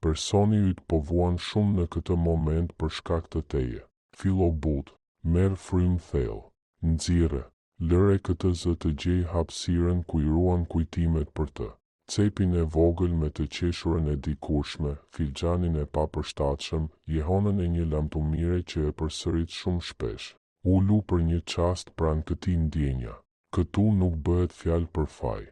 Personi yt po vuan shumë në këtë moment për shkak të teje. Fillo butë. Merr frymë thellë. Nxirre. Lëre këtë zë të gjejë hapësirën ku i ruan kujtimet për të. Cepin e vogël me të qeshurën e dikurshme, filxhanin e papërshtatshëm, jehonën e një lamtumire që e përsërit shumë shpesh. Ulu për një çast pranë këtij ndjenja. Këtu nuk bëhet fjalë për faj.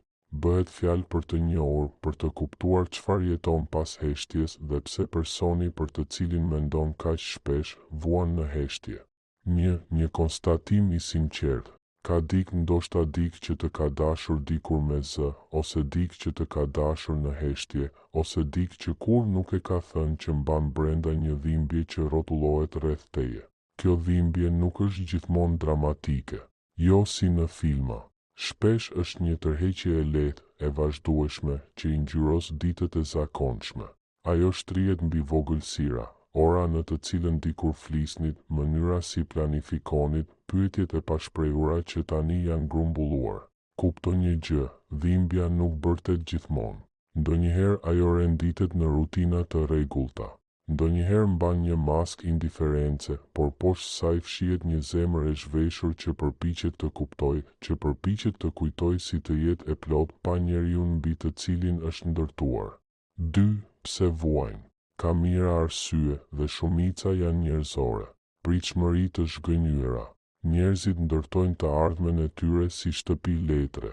Bëhet fjalë për të njohur, për të kuptuar çfarë jeton pas heshtjes dhe pse personi për të cilin mendon kaq shpesh, vuan në heshtje. Një, një konstatim i sinqertë. Ka dikë ndoshta dikë që të ka dashur dikur me zë, ose dikë që të ka dashur në heshtje, ose dikë që kurrë nuk e ka thënë që mban brenda një dhimbje që rrotullohet rreth teje. Kjo dhimbje nuk është gjithmonë dramatike. Jo si në filma. Shpesh është një tërheqje e lehtë, e vazhdueshme, që i ngjyros ditët e zakonshme. Ajo shtrihet mbi vogëlsira, ora në të cilën dikur flisnit, mënyra si planifikonit, pyetjet e pashprehura që tani janë grumbulluar. Kupto një gjë, dhimbja nuk bërtet gjithmonë. Ndonjëherë ajo renditet në rutina të rregullta. Ndonjëherë mban një maskë indiference, por poshtë saj fshihet një zemër e zhveshur që përpiqet të kuptojë, që përpiqet të kujtojë si të jetë e plotë pa njeriun mbi të cilin është ndërtuar. Dy, pse vuajnë? Ka mijëra arsye, dhe shumica janë njerëzore. Pritshmëri të zhgënjyera. Njerëzit ndërtojnë të ardhmen e tyre si shtëpi letre.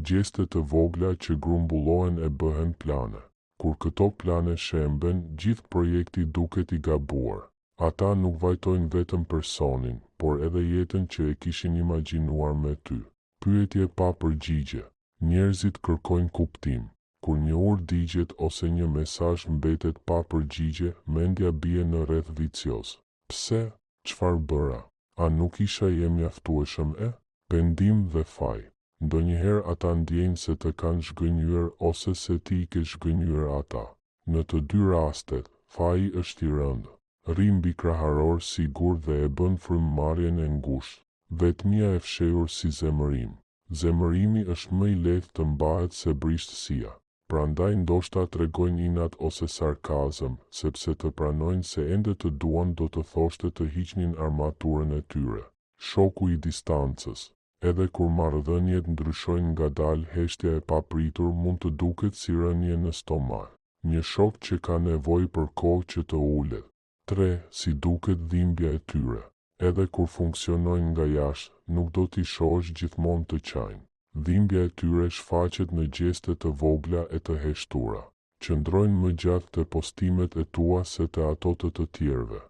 Gjeste të vogla që grumbullohen e bëhen plane. Kur këto plane shemben, gjithë projekti duket i gabuar. Ata nuk vajtojnë vetëm personin, por edhe jetën që e kishin imagjinuar me ty. Pyetje pa përgjigje. Njerëzit kërkojnë kuptim. Kur një urë digjet ose një mesazh mbetet pa përgjigje, mendja bie në rreth vicioz. Pse? Çfarë bëra? A nuk isha i mjaftueshëm e? Pendim dhe faj. Ndonjëherë ata ndjejnë se të kanë zhgënjyer ose se ti i ke zhgënjyer ata. Në të dy rastet, faji është i rëndë. Rri mbi kraharor si gur dhe e bën frymëmarrjen e ngushtë. Vetmia e fshehur si zemërim. Zemërimi është më i lehtë të mbahet se brishtësia. Prandaj ndoshta tregojnë inat ose sarkazëm, sepse të pranojnë se ende të duan do të thoshte të hiqnin armaturën e tyre. Shoku i distancës. Edhe kur marrëdhëniet ndryshojnë ngadalë heshtja e papritur mund të duket si rënie në stomak. Një shok që ka nevojë për kohë që të ulet. 3, si duket dhimbja e tyre. Edhe kur funksionojnë nga jashtë, nuk do t'i shohësh gjithmonë të qajnë. Dhimbja e tyre shfaqet në gjeste të vogla e të heshtura. Qëndrojnë më gjatë te postimet e tua se te ato të të tjerëve.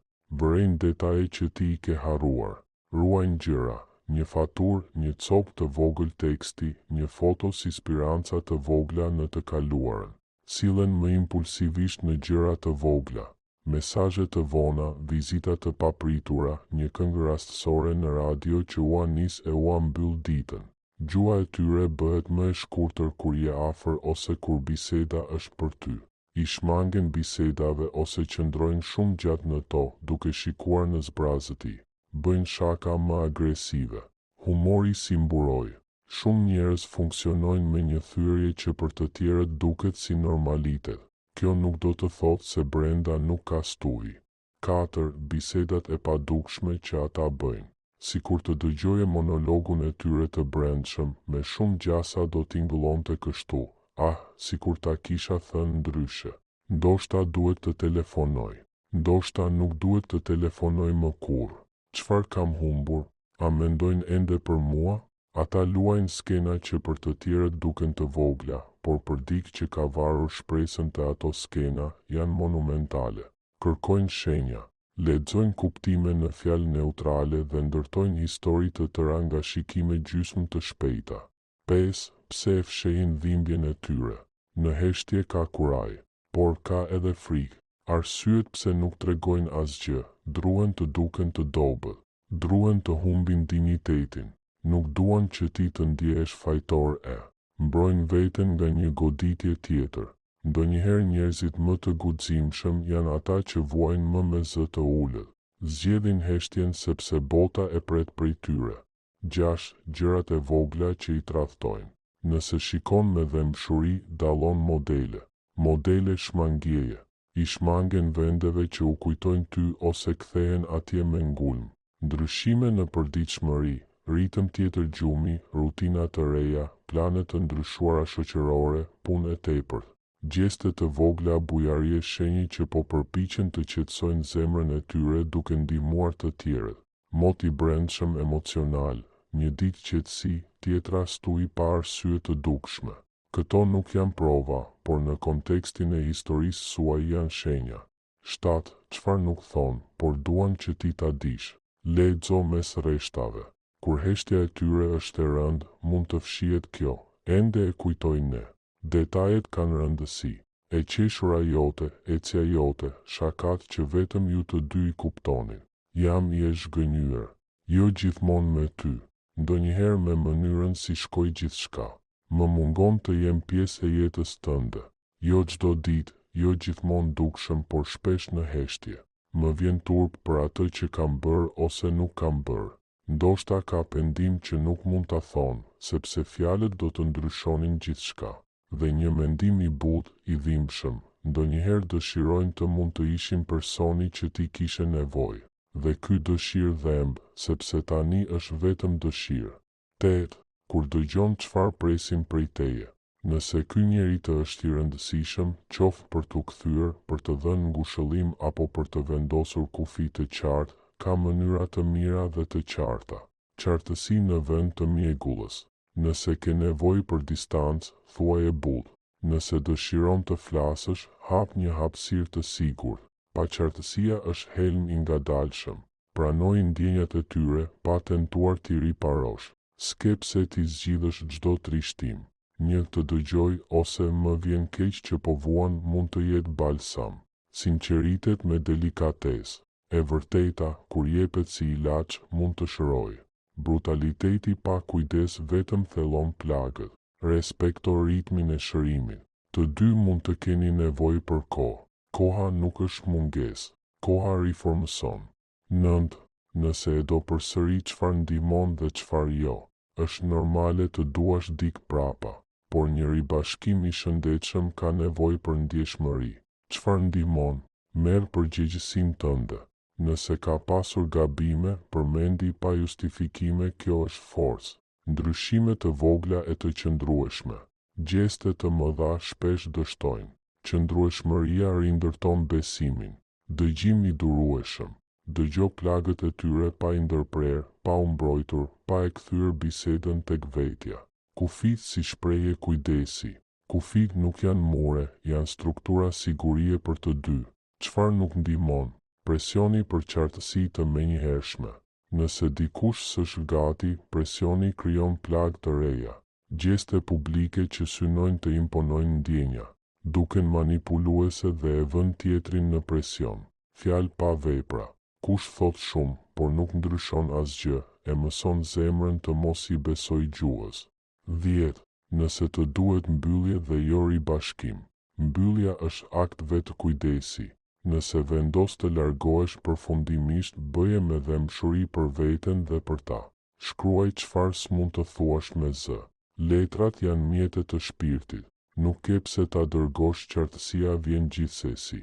Vërejnë detaje që ti i ke harruar. Ruajnë gjëra, një faturë, një copë të vogël teksti, një foto si speranca të vogla në të kaluarën. Sillen më impulsivisht në gjëra të vogla. Mesazhe të vona, vizita të papritura, një këngë rastësore në radio që ua nis e ua mbyll ditën. Gjuha e tyre bëhet më e shkurtër kur je afër ose kur biseda është për ty. I shmangen bisedave ose qëndrojnë shumë gjatë në to, duke shikuar në zbrazëti. Bëjnë shaka më agresive. Humori si mburojë. Shumë njerëz funksionojnë me një thyerje që për të tjerët duket si normalitet. Kjo nuk do të thotë se brenda nuk ka stuhi. 4, Bisedat e padukshme që ata bëjnë. Sikur të dëgjoje monologun e tyre të brendshëm, me shumë gjasa do tingëllonte kështu, Ah, sikur ta kisha thënë ndryshe. Ndoshta duhet të telefonoj. Ndoshta nuk duhet të telefonoj më kurrë. Çfarë kam humbur? A mendojnë ende për mua? Ata luajnë skena që për të tjerët duken të vogla, por për dikë që ka varur shpresën te ato skena, janë monumentale. Kërkojnë shenja. Lexojnë kuptime në fjalë neutrale dhe ndërtojnë histori të tëra nga shikime gjysmë të shpejta. 5, Pse e fshehin dhimbjen e tyre? Në heshtje ka kurajë. Por ka edhe frikë. Arsyet pse nuk tregojnë asgjë, druhen të duken të dobët. Druhen të humbin dinjitetin. Nuk duan që ti të ndjehesh fajtor e. Mbrojnë veten nga një goditje tjetër. Ndonjëherë njerëzit më të guximshëm janë ata që vuajnë më me zë të ulët. Zgjedhin heshtjen sepse bota e pret prej tyre. 6, Gjërat e vogla që i tradhtojnë. Nëse shikon me dhembshuri, dallon modele. Modele shmangieje. I shmangen vendeve që u kujtojnë ty ose kthehen atje me ngulm. Ndryshime në përditshmëri, ritëm tjetër gjumi, rutina të reja, plane të ndryshuara shoqërore, punë e tepërt. Gjeste të vogla bujarie shenjë që po përpiqen të qetësojnë zemrën e tyre duke ndihmuar të tjerët. Mot i brendshëm emocional, një ditë qetësi, tjetra stuhi pa arsye të dukshme. Këto nuk janë prova, por në kontekstin e historisë suaj janë shenja. 7, Çfarë nuk thonë, por duan që ti ta dish. Lexo mes rreshtave. Kur heshtja e tyre është e rëndë, mund të fshihet kjo, Ende e kujtoj ne. Detajet kanë rëndësi. E qeshura jote, ecja jote, shakatë që vetëm ju të dy i kuptonit. Jam i e zhgënjyer. Jo gjithmonë me ty. Ndonjëherë me mënyrën si shkoi gjithçka. Më mungon të jem pjesë e jetës tënde. Jo çdo ditë, jo gjithmonë dukshëm por shpesh në heshtje. Më vjen turp për atë që kam bërë ose nuk kam bërë. Ndoshta ka pendim që nuk mund ta thonë, sepse fjalët do të ndryshonin gjithçka. Dhe një mendim i butë, i dhimbshëm, ndonjëherë dëshirojnë të mund të ishin personi që ti kishe nevojë. Dhe ky dëshirë dhemb, sepse tani është vetëm dëshirë. 8. Kur dëgjon çfarë presin prej teje. Nëse ky njeri të është i rëndësishëm, qoftë për t'u kthyer, për të dhënë ngushëllim apo për të vendosur kufij të qartë, ka mënyra të mira dhe të qarta. Qartësi në vend të mjegullës. Nëse ke nevojë për distancë, thuaje butë. Nëse dëshiron të flasësh, hap një hapësirë të sigurt. Paqartësia është helm i ngadalshëm. Pranoji ndjenjat e tyre, pa tentuar t'i riparosh. S'ke pse t'i zgjidhësh çdo trishtim. Një të dëgjoj ose më vjen keq që po vuan mund të jetë balsam. Sinqeritet me delikatesë. E vërteta, kur jepet si ilaç, mund të shërojë. Brutaliteti pa kujdes vetëm thellon plagët. Respekto ritmin e shërimit. Të dy mund të keni nevojë për kohë. Koha nuk është mungesë. Koha riformëson. 9. Nëse e do përsëri çfarë ndihmon dhe çfarë jo. Është normale të duash dikë prapa. Por një ribashkim i shëndetshëm ka nevojë për ndjeshmëri. Çfarë ndihmon? Merr përgjegjësinë tënde. Nëse ka pasur gabime, përmendi pa justifikime kjo është forcë. Ndryshime të vogla e të qëndrueshme. Gjeste të mëdha shpesh dështojnë. Qëndrueshmëria rindërton besimin. Dëgjim i durueshëm. Dëgjo plagët e tyre pa i ndërprerë, pa u mbrojtur, pa e kthyer bisedën tek vetja. Kufijtë si shprehje kujdesi. Kufijtë nuk janë mure, janë struktura sigurie për të dy. Çfarë nuk ndihmon? Presioni për qartësi të menjëhershme. Nëse dikush s'është gati, presioni krijon plagë të reja. Gjeste publike që synojnë të imponojnë ndjenja. Duken manipuluese dhe e vënë tjetrin në presion. Fjalë pa vepra. Kush thotë shumë, por nuk ndryshon asgjë, e mëson zemrën të mos i besojë gjuhës. 10. Nëse të duhet mbyllje dhe jo ribashkim. Mbyllja është akt vetëkujdesi. Nëse vendos të largohesh përfundimisht bëje me dhembshuri për veten dhe për ta. Shkruaj çfarë s'mund të thuash me zë. Letrat janë mjete të shpirtit. Nuk ke pse ta dërgosh qartësia vjen gjithsesi.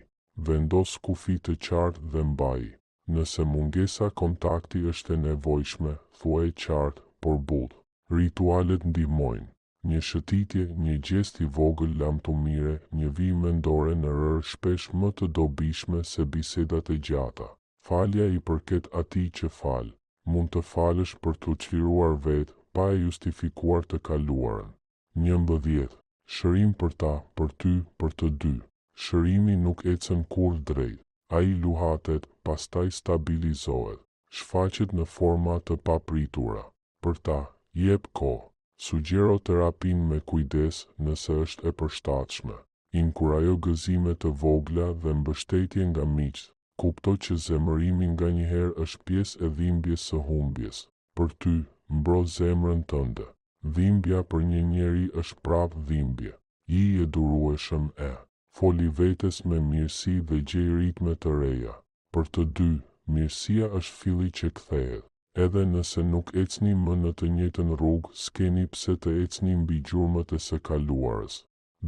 Vendos kufi të qartë dhe mbaji. Nëse mungesa kontakti është e nevojshme, thuaje qartë, por butë. Ritualet ndihmojnë. Një shëtitje, një gjest i vogël lamtumire, një vijë mendore në rërë shpesh më të dobishme se bisedat e gjata. Falja i përket atij që fal. Mund të falësh për t'u çliruar vetë, pa e justifikuar të kaluarën. 11. Shërim për ta, për ty, për të dy. Shërimi nuk ecën kurrë drejt. Ai luhatet, pastaj stabilizohet. Shfaqet në forma të papritura. Për ta, jep kohë. Sugjero terapinë me kujdes, nëse është e përshtatshme. Inkurajo gëzime të vogla dhe mbështetje nga miqtë. Kupto që zemërimi nganjëherë është pjesë e dhimbjes së humbjes. Për ty, mbro zemrën tënde. Dhimbja për një njeri është prapë dhimbje. Ji i durueshëm e. Foli vetes me mirësi dhe gjej ritme të reja. Për të dy, mirësia është filli që kthehet. Edhe nëse nuk ecni më në të njëjtën rrugë, s'keni pse të ecni mbi gjurmët e së kaluarës.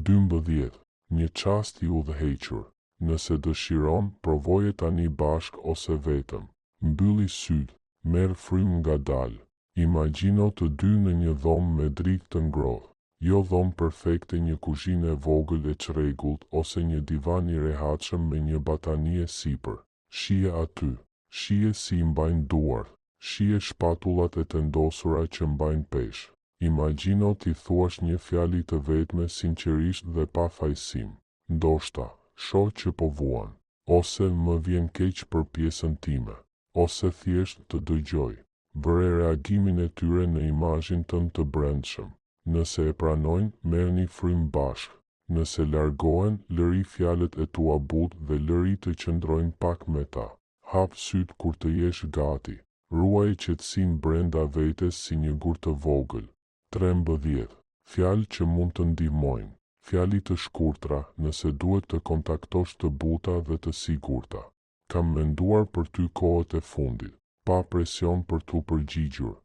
12. Një çast i udhëhequr. Nëse dëshiron, provoje tani bashkë ose vetëm. Mbylli sytë. Merr frymë ngadalë. Imagjino të dy në një dhomë me dritë të ngrohtë. Jo dhomë perfekte një kuzhinë e vogël e çrregullt ose një divan i rehatshëm me një batanije sipër. Shihe aty. Shihe si i mbajnë duart. Shihe shpatullat e tendosura që mbajnë peshë. Imagjino t'i thuash një fjali të vetme sinqerisht dhe pa fajësim. Ndoshta, shoh që po vuan. Ose, më vjen keq për pjesën time. Ose thjesht, të dëgjoj. Vëre reagimin e tyre në imazhin tënd të brendshëm. Nëse e pranojnë, merrni frymë bashkë. Nëse largohen, lëri fjalët e tua butë dhe lëri të qëndrojnë pak me ta. Hap sytë kur të jesh gati. Ruaje qetësinë brenda vetes si një gur të vogël. 13. Fjalë që mund të ndihmojnë. Fjali të shkurtra, nëse duhet të kontaktosh të buta dhe të sigurta. Kam menduar për ty kohët e fundit. Pa presion për t'u përgjigjur.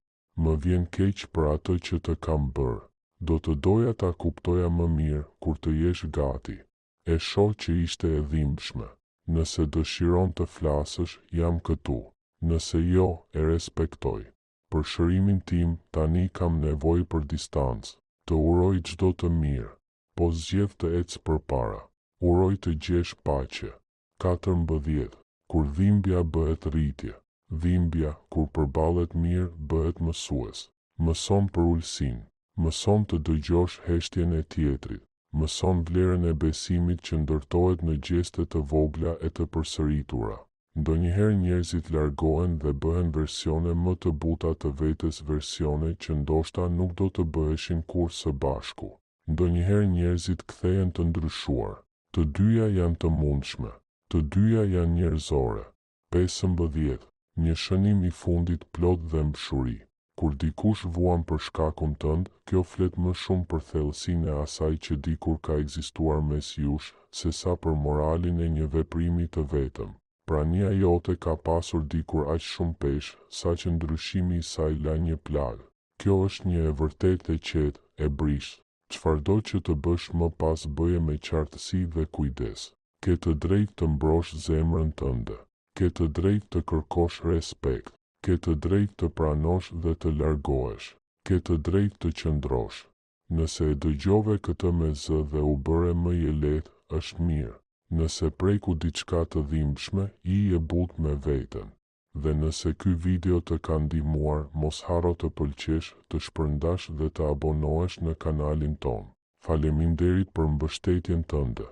Më vjen keq për atë që të kam bërë. Do të doja ta kuptoja më mirë, kur të jesh gati. E shoh që ishte e dhimbshme. Nëse dëshiron të flasësh, jam këtu. Nëse jo, e respektoj. Për shërimin tim, tani kam nevojë për distancë. Të uroj çdo të mirë. Po zgjedh të ec përpara. Uroj të gjesh paqe. 14. Kur dhimbja bëhet rritje. Dhimbja, kur përballet mirë, bëhet mësues. Mëson përulësinë. Mëson të dëgjosh heshtjen e tjetrit. Mëson vlerën e besimit që ndërtohet në gjeste të vogla e të përsëritura. Ndonjëherë njerëzit largohen dhe bëhen versione më të buta të vetes versione që ndoshta nuk do të bëheshin kurrë së bashku. Ndonjëherë njerëzit kthehen të ndryshuar. Të dyja janë të mundshme. Të dyja janë njerëzore. 15. Një shënim i fundit plot dhembshuri. Kur dikush vuan për shkakun tënd, kjo flet më shumë për thellësinë e asaj që dikur ka ekzistuar mes jush, sesa për moralin e një veprimi të vetëm. Prania jote ka pasur dikur aq shumë peshë, saqë ndryshimi i saj la një plagë. Kjo është një e vërtetë e qetë, e brishtë. Çfarëdo që të bësh më pas bëje me qartësi dhe kujdes. Ke të drejtë të mbrosh zemrën tënde. Ke të drejtë të kërkosh respekt. Ke të drejtë të pranosh dhe të largohesh. Ke të drejtë të qëndrosh. Nëse e dëgjove këtë me zë dhe u bëre më e lehtë, është mirë. Nëse preku diçka të dhimbshme, ji e butë me veten. Dhe nëse ky video të ka ndihmuar, mos harro të pëlqesh, të shpërndash dhe të abonohesh në kanalin tonë. Faleminderit për mbështetjen tënde.